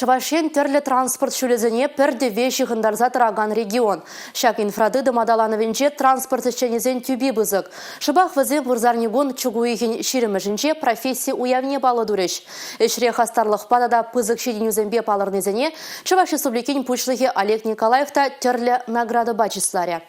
Чӑваш Ен тӗрлӗ транспорт ҫулӗсене пӗр тӗве ҫыхӑнтарса тӑракан регион. Ҫак инфратытӑм аталанӑвӗнче транспорт ӗҫченӗсен тӳпи пысӑк. Шӑпах вӗсем вырсарникун чӳк уйӑхӗн ҫирӗмӗшӗнче професси уявне паллӑ турӗҫ. Ӗҫре хастарлӑхпа тата пысӑк ҫитӗнӳсемпе палӑрнисене Чӑваш Республикин Пуҫлӑхӗ Олег Николаев та тӗрлӗ наградӑпа чысларӗ.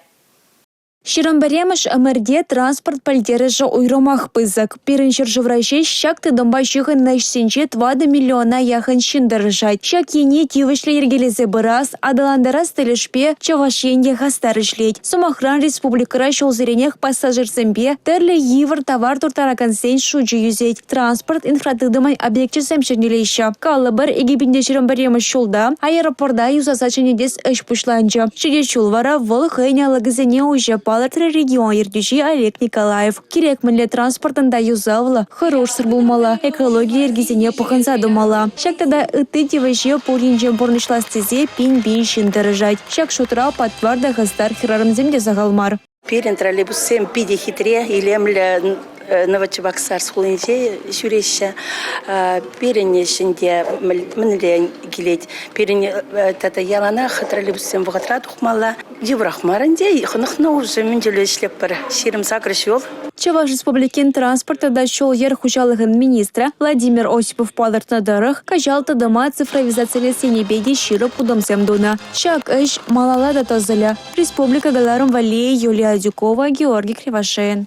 21-мӗш ӗмӗрте транспорт пӗлтерӗшӗ уйрӑмах пысӑк. Пирӗн ҫӗршывра ҫеҫ ҫак тытӑмпа ҫыхӑннӑ ӗҫсенче 4 миллиона яхӑн ҫын тӑрӑшать. Ҫак ене тивӗҫлӗ йӗркелесе пырас, аталантарас тӗлӗшпе Чӑваш Ен те хастар ӗҫлет. Сӑмахран, республикӑра ҫулсеренех пассажирсемпе тӗрлӗ йывӑр тавар турттаракансен шучӗ ӳсет, транспорт инфратытӑмӗн объекчӗсем ҫӗнелеҫҫӗ. Калӑпӑр, 2021-мӗш ҫулта аэропорта юсаса ҫӗнетес ӗҫ пуҫланчӗ. Ҫитес ҫул вара вӑл хӑйӗн алӑкӗсене уҫӗ, палӑртрӗ регион ертӳҫи Олег Николаев. Кирек мӗнле транспортӑн та юсавлӑ, хӑрушсӑр пулмалла, экологи йӗркисене пӑхӑнса тӑмалла. Ҫак тата ытти тивӗҫе пур енчен пурнӑҫлас тесе пин-пин ҫын тӑрӑшать. Ҫак шутра патвар та хастар хӗрарӑмсем те сахал мар. Пирӗн троллейбуссем питӗ хитре, илемлӗ Новочебоксарск хулинче ҫӳреҫҫӗ. Пирӗн ӗнтӗ мӗнле килет, пирӗн тата яланах троллейбуссем вӑхӑтра тухмалла. Йывӑрах мар ӗнтӗ, хӑнӑхнӑ уже мӗн тӗллӗ ӗҫлетпӗр, 28 ҫул. Чӑваш Республикин транспорт тата ҫул-йӗр хуҫалӑхӗн министрӗ Владимир Осипов палӑртнӑ тӑрӑх, кӑҫал тытӑма цифровизацилес енӗпе те ҫирӗп утӑмсем тунӑ. Ҫак ӗҫ малалла та тӑсӑлӗ. Республика кӑларӑм валли Юлия Адюкова, Георгий Кривошеин.